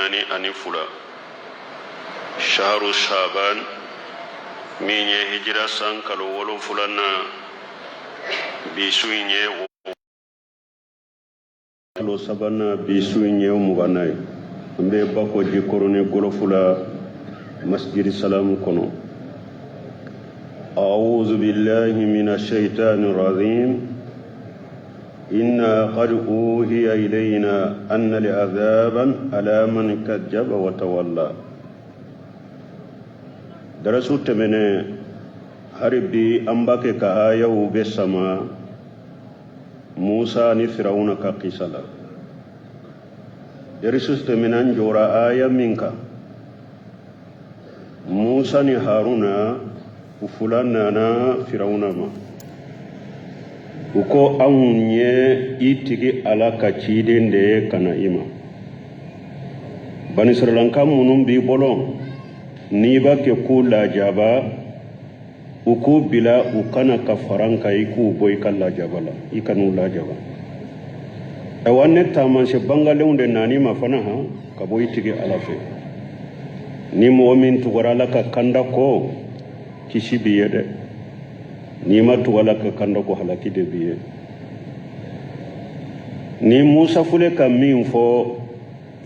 42, shaharu shaban, min ye hijira san kalo wolonfulanan, bi su in ye kalo sabanan, bi su in ye 20nan ye. An bɛ Bako Jikɔrɔni gɔlɔfu la, Masjidi Salamu kɔnɔ. أعوذ بالله من الشيطان الرجيم. إنا قد أوحي إلينا أن العذاب على من كذب وتولى. Darasu tɛmɛnen, hali bi an b'a kɛ ka ayaw bɛ sama Musa ni Firawuna ka kisa la. Darisu tɛmɛnen, an jɔra aya min kan, Musa ni Haruna, u fula nana Firawuna ma, u ko: "Anw ye i tigi Ala ka ciden de ye ka na i ma. Banisiralanka minnu b'i bolo, n'i b'a kɛ k'u lajaba, u k'u bila u kana ka fara an kan, i k'u bɔ i ka lajaba la, i kan'u lajaba. Ayiwa, ne taamasiyɛn bangalenw de nan'i ma fana han ka bɔ i tigi Ala fɛ. Ni mɔgɔ min tugura Ala ka kanda kɔ, kisi b'i ye dɛ. N'i ma tugu Ala ka kanda kɔ, halaki de b'i ye." Ni Musa fule ka min fɔ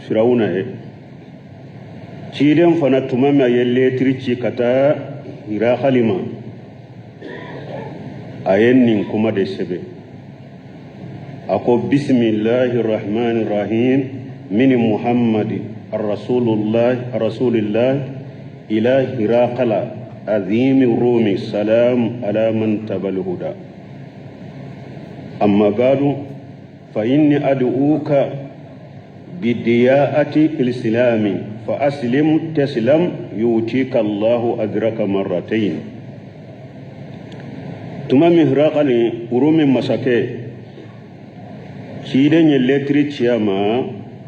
Firawuna ye, ciden fana, tuma min a ye lɛtiri ci ka taa Hirakali ma, a ye nin kuma de sɛbɛn. A ko: "Bisimilahi rahmani rahim, min Muhammadi rasulullah rasulillah ila Hirakala azimi rumi, salam ala man tabal huda, amma badu, fa inni ad'uka bidiya'ati al-islami, fa aslim taslam, yutika Allahu ajraka marratayn." Tuma min Hirakali, Urumi masakɛ, ciden ye lɛtiri ci a ma,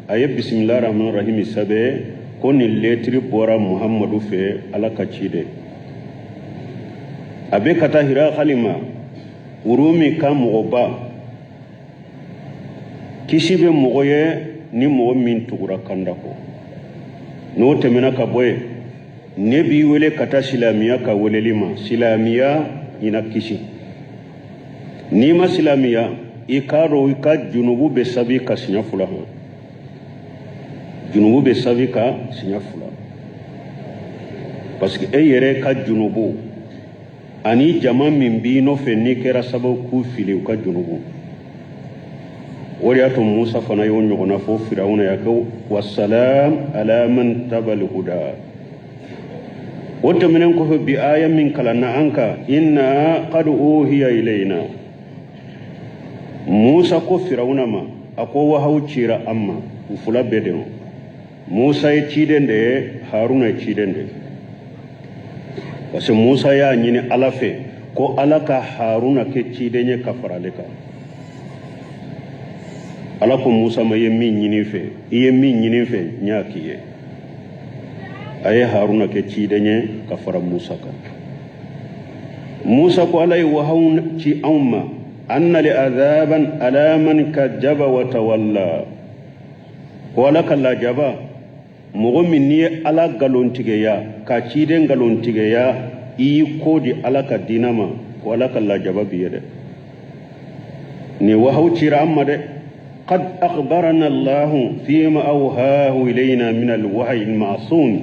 a ye bisimilah rahman rahim sɛbɛn ko nin lɛtiri bɔra Muhammadu fɛ, Ala ka ciden. A bɛ ka taa Hirakali ma, Urumi ka mɔgɔba. Kisi bɛ mɔgɔ ye ni mɔgɔ min tugura kanda kɔ. N'o tɛmɛna ka bɔ yen, ne b'i wele ka taa silamiya ka weleli ma. Silamiya, i na kisi. N'i ma silamiya, i k'a dɔn i ka junubu bɛ sabi ka siɲɛ fila hɔn, junubu bɛ sabi ka siɲɛ fila, parce que e yɛrɛ ka junubu ani jama min b'i nɔfɛ, n'i kɛra sababu k'u fili, u ka junubu. O de y'a to Musa fana y'o ɲɔgɔnna fɔ Firawuna ya ko: "Wasalam ala man tabal huda." O tɛmɛnen kɔfɛ, bi aya min kalanna an kan, inna qad uhiya ilayna, Musa ko Firawuna ma, a ko wahaw cira an ma. U fula bɛɛ de ma, Musa ye ciden de ye, Haruna ye ciden de ye, parce que Musa y'a ɲini Ala fɛ ko Ala ka Haruna kɛ ciden ye ka fara ale kan. Ala ko Musa ma: "I ye min ɲini fɛ, i ye min ɲini fɛ, n y'a k'i ye." A ye Haruna kɛ ciden ye ka fara Musa kan. Musa ko Ala ye wahaw ci anw ma, anna li azaban ala man kajaba wa tawalla, ko Ala ka lajaba mɔgɔ min n'i ye Ala nkalontigiya ka ciden nkalontigiya, i y'i ko di Ala ka diina ma, ko Ala ka lajaba b'i ye dɛ. Nin wahaw cira an ma dɛ. Qad akhbarana Allahu fima awhahu ilayna min alwahyi almasum,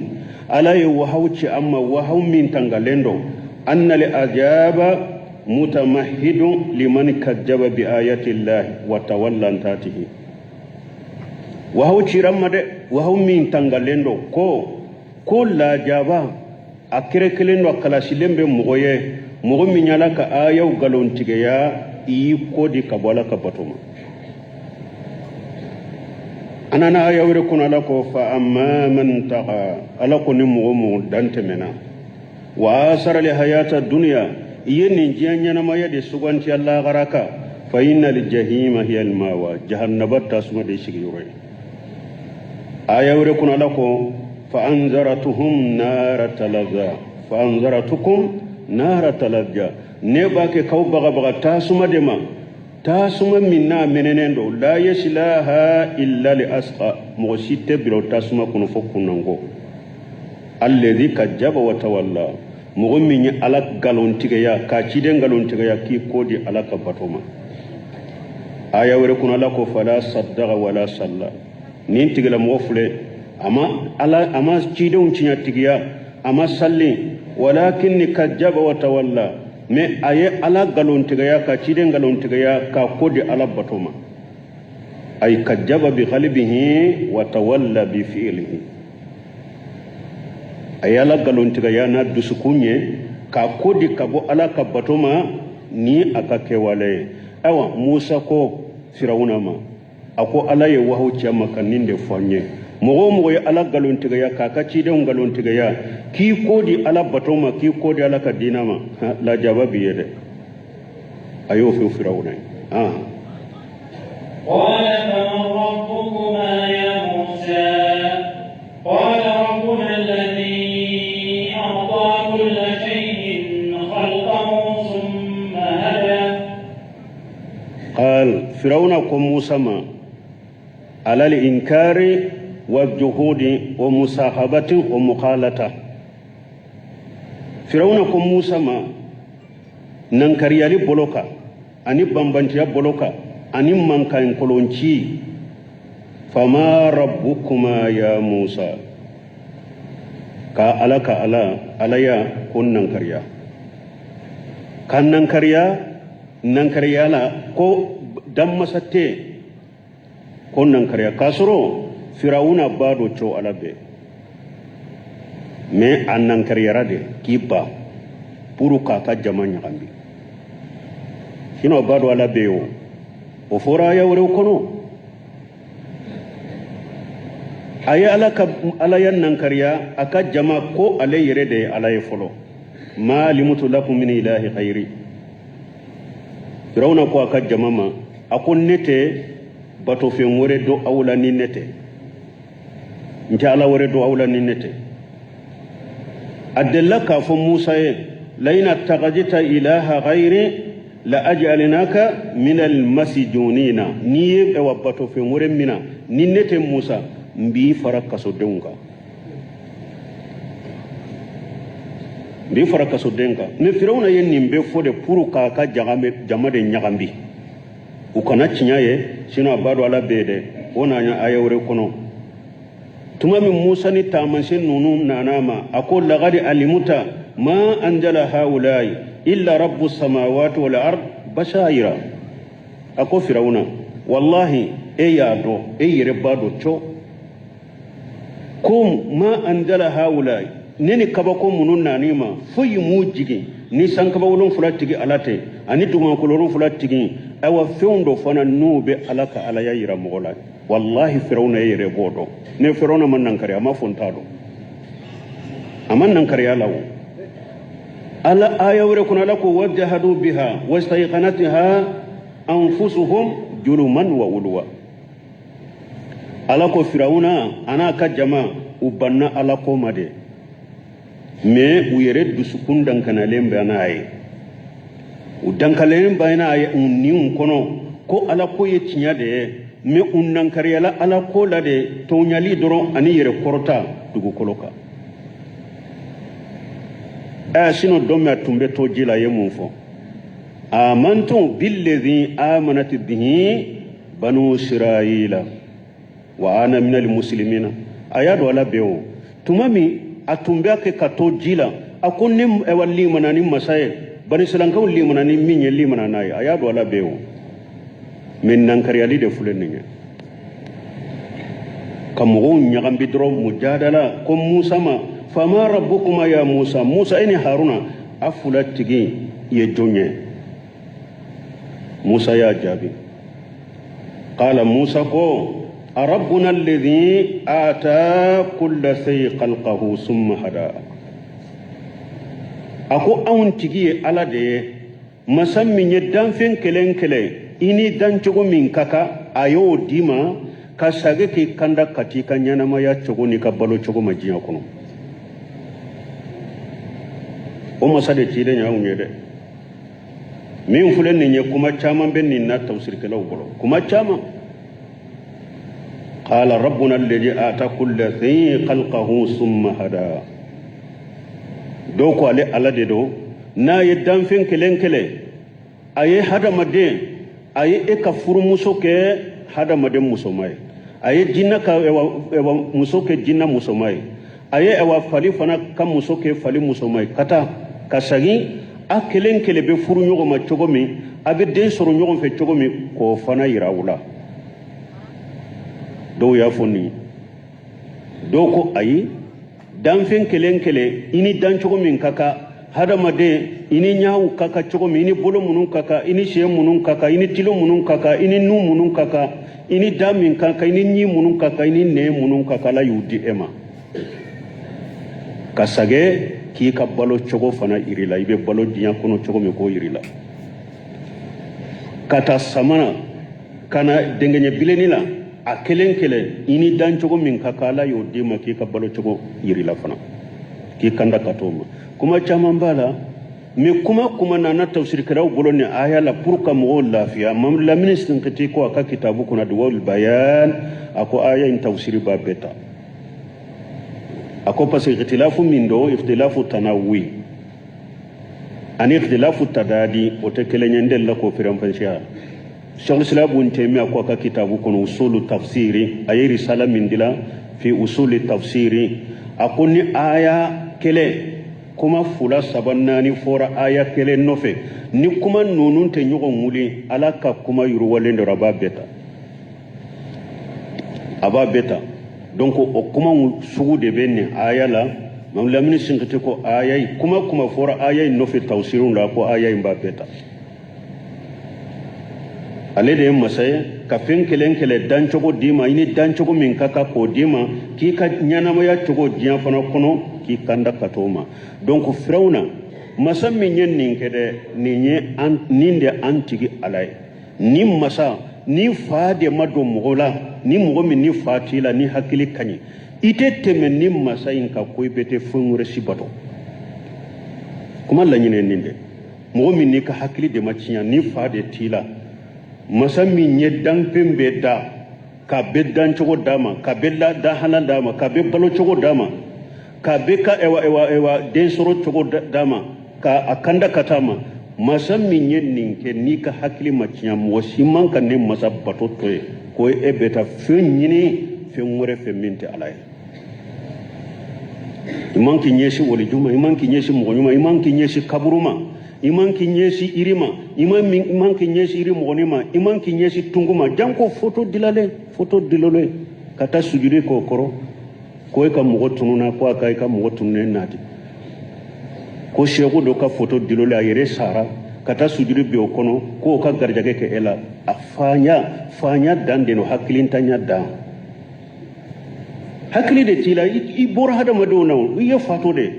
Ala ye wahaw ci an ma, wahaw min tangalen don, anna li ajaba mutamahidun liman kajjaba bi ayati llahi wa tawalla an tatihi. Wahaw cira an ma dɛ, wahaw min tangalen don, ko lajaba a kɛrɛ kelen don, a kalasilen bɛ mɔgɔ ye, mɔgɔ min y'Ala ka ayaw nkalontigiya, i y'i kɔ di ka bɔ Ala ka bato ma. An nana aya wɛrɛ kɔnɔ, Ala ko: fa amma man taga, Ala ko ni mɔgɔ mɔgɔ dan tɛmɛna, wa asara li hayata duniya, i ye nin diɲɛ ɲɛnamaya de sugantiya lahara kan, fa inna al jahima hiya al mawa, jahannaba tasuma de sigiyɔrɔ ye. Aya wɛrɛ kɔnɔ, Ala ko: fa anzaratuhum nara talaza, fa anzaratukum nara talazza, ne b'a kɛ k'aw bagabaga tasuma de ma. Tasuma min n'a mɛnɛnen don, la yasilaha illa li asqa, mɔgɔ si tɛ bila o tasuma kɔnɔ fo kunnango. Alladhi kajjaba wa tawalla, mɔgɔ min ye Ala nkalontigiya, k'a ciden nkalontigiya, k'i kɔ di Ala ka bato ma. Aya wɛrɛ kɔnɔ, Ala ko fala saddaqa wala salla. Nin tigilamɔgɔ filɛ, a ma Ala, a ma cidenw tiɲɛtigiya, a ma salli, walakin kajjaba wa tawalla, mais a ye Ala nkalontigiya, ka ciden nkalontigiya, k'a kɔ di Ala bato ma. Ay kajjaba bi qalbihi wa tawalla bi fi'lihi. A ye Ala nkalontigiya n'a dusukun ye, k'a kɔ di ka bɔ Ala ka bato ma ni a ka kɛwale ye. Ayiwa, Musa ko Firawuna ma, a ko Ala ye wahu ci a ma ka nin de fɔ an ye: mɔgɔ o mɔgɔ ye Ala nkalontigiya, k'a ka cidenw nkalontigiya, k'i kɔ di Ala bato ma, k'i kɔ di Ala ka diinɛ ma, lajaba b'i ye dɛ. A y'o fɔ Firawuna ye. قال فمن ربكما يا موسى قال ربنا الذي أعطى كل شيء خلقه ثم هدى قال firawuna ko Musa ma على الإنكار والجحود ومصاحبة ومخالطة. Firawuna ko Musa ma nankariyali bolo kan, ani banbantiya bolo kan, ani mankan kolonci: فمن ربكما يا موسى. Ka Ala ka Ala alaya ko nankariya, ka nankariya nankariya la ko danmasa tɛ, ko nankariya, k'a sɔrɔ Firawuna b'a dɔn co Ala bɛɛ, mais a nankariyara de k'i ban pour k'a ka jama ɲagami. Sinon b'a dɔn Ala bɛ yen. O fɔra aya wɛrɛw kɔnɔ. A ye Ala ka alaya nankariya a ka jama ko ale yɛrɛ de ye Ala ye fɔlɔ. ما علمت لكم من إله غيري. Firawuna ko a ka jama ma, a ko ne tɛ batofɛn wɛrɛ dɔn aw la ni ne tɛ, n tɛ Ala wɛrɛ dɔn aw la ni ne tɛ. A delila k'a fɔ Musa ye: لئن اتخذت إلها غيري لأجعلنك من المسجونين. N'i ye ɛwa batofɛn wɛrɛ mina ni ne tɛ, Musa, n b'i fara kasodenw kan, n b'i fara kasoden kan. Mais Firawuna ye nin bɛɛ fɔ de pour k'a ka jama de ɲagambi, u kana tiɲɛ ye. Sinon a b'a dɔn Ala bɛ yen dɛ. O nana aya wɛrɛ kɔnɔ. Tuma min Musa ni taamasiyɛn ninnu nana ma, a ko لقد علمت ما أنزل هؤلاء إلا رب السماوات والأرض بصائر. A ko Firawuna, wallahi e y'a dɔn, e yɛrɛ b'a dɔn co ko ما أنزل هؤلاء, ne ni kabako minnu nan'i ma, foyi m'u jigin ni sankaba wolonfila tigi Ala tɛ, ani dugumakolo wolonfila tigi. Ayiwa, fɛnw dɔ fana n'u bɛ Ala ka alaya yira mɔgɔ la. Wallahi Firawuna e yɛrɛ b'o dɔn. Ne Firawuna ma nankari, a ma fɔ n t'a dɔn, a ma nankariya la. O Ala aya wɛrɛ kɔnɔ, Ala ko وجحدوا بها واستيقنتها أنفسهم ظلما وعلوا. Ala ko Firawuna a n'a ka jama, u banna Ala ko ma de, mais u yɛrɛ dusukun dankanalen bɛ n'a ye, u dankalen bɛ n'a ye u niw kɔnɔ ko Ala ko ye tiɲɛ de ye, mais u nankariyala Ala ko la de, tɔɲali dɔrɔn ani yɛrɛ kɔrɔta dugukolo kan. Ɛ sinon don min a tun bɛ to ji la, a ye mun fɔ? آمنت بالذي آمنت به بنو إسرائيل وأنا من المسلمين. A y'a dɔn Ala bɛ o. Tuma min a tun bɛ kɛ ka to ji la, a ko ne ɛwa limana ni masa ye, banisilankaw limana ni min ye, limana n'a ye. A y'a dɔn Ala bɛ o, mais nankariyali de filɛ nin ye ka mɔgɔw ɲagambi dɔrɔn. Mujadala ko Musa ma: فمن ربكما يا موسى. Musa, e ni Haruna, a fila tigi ye jɔn ye? Musa y'a jaabi: قال Musa ko ربنا الذي أعطى كل شيء خلقه ثم هدى. A ko anw tigi ye Ala de ye, masa min ye danfɛn kelen kelen i ni dancogo min ka kan, a y'o d'i ma ka sage k'i kanda ka t'i ka ɲɛnamaya cogo n'i ka balo cogo ma diɲɛ kɔnɔ. O masa de cilen y'anw ye dɛ. Min filɛ nin ye, kuma caman bɛ nin na tafsirikɛlaw bolo, kuma caman. Qala rabbuna alladhi ata kulla shay'in khalqahu summa hada. Dɔw ko ale Ala de don, n'a ye danfɛn kelen kelen, a ye hadamaden, a ye e ka furumuso kɛ hadamaden musoma ye, a ye jinɛ ka muso kɛ jinɛ musoma ye, a ye ɛwa fali fana ka muso kɛ fali musoma ye, ka taa ka segin, a kelen kelen bɛ furu ɲɔgɔn ma cogo min, a bɛ den sɔrɔ ɲɔgɔn fɛ cogo min, k'o fana yira u la. Dɔw y'a fɔ nin, dɔw ko ayi, danfɛn kelen kelen, i ni dancogo min ka kan, hadamaden, i ni ɲaw ka kan cogo min, i ni bolo minnu ka kan, i ni sen minnu ka kan, i ni tilo minnu ka kan, i ni nun minnu ka kan, i ni da min ka kan, i ni ɲin minnu ka kan, i ni nɛn minnu ka kan, Ala y'u di e ma ka sagɛ k'i ka balo cogo fana yir'i la, i bɛ balo diɲɛ kɔnɔ cogo min, k'o yir'i la, ka taa samana ka na dɛngɛɲɛ bilenni la, a kelen kelen, i ni dancogo min ka kan, Ala y'o d'i ma k'i ka balo cogo yir'i la fana, k'i kanda ka t'o ma. Kuma caman b'a la, mais kuma kuma nana tafsirikɛlaw bolo nin aya la pour ka mɔgɔw lafiya. Mamadu Lamini Sinkiti ko a ka kitabu kɔnɔ, Adwawul Bayan, a ko aya in tafsiri b'a bɛɛ ta. A ko parce que ikhtilafu min don, ikhtilafu tanawwi ani ikhtilafu tadadi, o tɛ kelen ye. N delila k'o faranfasiya. Cheikh Islam Ibn Taymiyyah ko a ka kitabu kɔnɔ, Usulu Tafsiri, a ye risala min dila fi usuli tafsiri, a ko ni aya kelen, kuma fila, saba, naani fɔra aya kelen nɔfɛ, ni kuma ninnu tɛ ɲɔgɔn wuli, Ala ka kuma yiriwalen dɔrɔn, a b'a bɛɛ ta, a b'a bɛɛ ta. Donc o kuma sugu de bɛ nin aya la. Mamadu Lamini Sinkiti ko aya in, kuma kuma fɔra aya in nɔfɛ tafsiriw la, ko aya in b'a bɛɛ ta. Ale de ye masa ye ka fɛn kelen kelen dancogo d'i ma, i ni dancogo min ka kan, k'o d'i ma, k'i ka ɲɛnamaya cogo diɲɛ fana kɔnɔ, k'i kanda ka t'o ma. Donc Firawuna, masa min ye nin kɛ dɛ, nin ye an, nin de an tigi Ala ye. Ni masa ni fa de ma don mɔgɔ la, ni mɔgɔ min ni fa t'i la, ni hakili ka ɲi, i tɛ tɛmɛ ni masa in kan ko i bɛ tɛ fɛn wɛrɛ si bato. Kuma laɲini nin de, mɔgɔ min n'i ka hakili de ma tiɲɛ, ni fa de t'i la, masa min ye danfɛn bɛɛ da, ka bɛɛ dancogo d'a ma, ka bɛɛ dahala d'a ma, ka bɛɛ balo cogo d'a ma, ka bɛɛ ka ɛwa ɛwa ɛwa den sɔrɔ cogo d'a ma, ka a kanda ka taa ma, masa min ye nin kɛ, n'i ka hakili ma tiɲɛ, mɔgɔ si man ka ne masa bato to ye ko e bɛ taa fɛn ɲini fɛn wɛrɛ fɛ min tɛ Ala ye. I man k'i ɲɛsin waliju ma, i man k'i ɲɛsin mɔgɔ ɲuman, i man k'i ɲɛsin kaburu ma, i man k'i ɲɛsin yiri ma, i man k'i ɲɛsin yiri mɔgɔnin ma, i man k'i ɲɛsin tungu ma, janko foto dilalen, foto dilalen ka taa sujudi k'o kɔrɔ, ko e ka mɔgɔ tununa, ko a ka i ka mɔgɔ tununen nati, ko seku dɔ ka foto dilolen, a yɛrɛ sara, ka taa sujudi bi o kɔnɔ, k'o ka garijɛgɛ kɛ e la. A fanya fanya dan de don, hakilintanya dan, hakili de t'i la, i bɔra hadamadenw na, i ye fato de,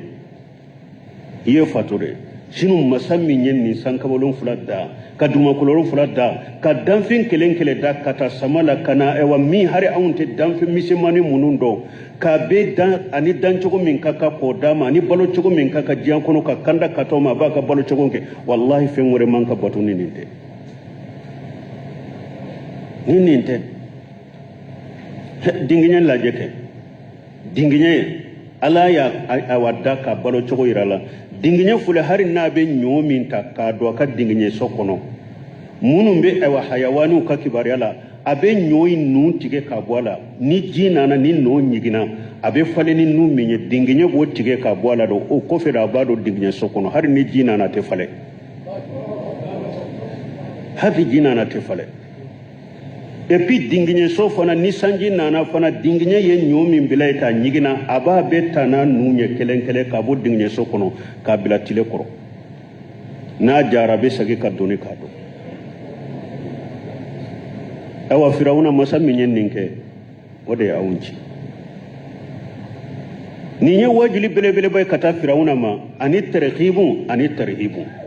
i ye fato de. Sinon masa min ye nin sankabolo fila da, ka dugumakolo fila da, ka danfɛn kelen kelen da, ka taa sama la ka na, ɛwa min hari anw tɛ danfɛn misɛnmanin minnu dɔn, k'a bɛɛ dan ani dancogo min ka kan k'o d'a ma, ani balo cogo min ka kan diɲɛ kɔnɔ, ka kanda ka t'o ma, a b'a ka balo cogo kɛ, walahi fɛn wɛrɛ man ka bato ni nin tɛ, ni nin tɛ. Dingiɲɛ lajɛ kɛ, dingiɲɛ, Ala y'a awa da ka balo cogo yira la. Dingiɲɛ filɛ, hari n'a bɛ ɲɔ min ta k'a don a ka dingiɲɛ so kɔnɔ, minnu bɛ awa hayawaniw ka kibaruya la, a bɛ ɲɔ in nun tigɛ ka bɔ a la. Ni ji nana, ni ɲɔ ɲiginna, a bɛ falen ni nun min ye, dingiɲɛ b'o tigɛ ka bɔ a la. Don o kɔfɛ de, a b'a don dingiɲɛ so kɔnɔ. Hari ni ji nana, a tɛ falen. Hari ji nana, a tɛ falen. Et puis dingiɲɛso fana, ni sanji nana fana, dingiɲɛ ye ɲɔ min bila yen k'a ɲiginna, a b'a bɛɛ ta n'a nun ye kelen kelen ka bɔ dingiɲɛso kɔnɔ k'a bila tile kɔrɔ. N'a jara, a bɛ segin ka doni k'a don. Ayiwa, Firawuna, masa min ye nin kɛ, o de ye anw ci. Nin ye wajuli belebeleba ye ka taa Firawuna ma, ani tɛrɛkibu ani tɛrɛhibu.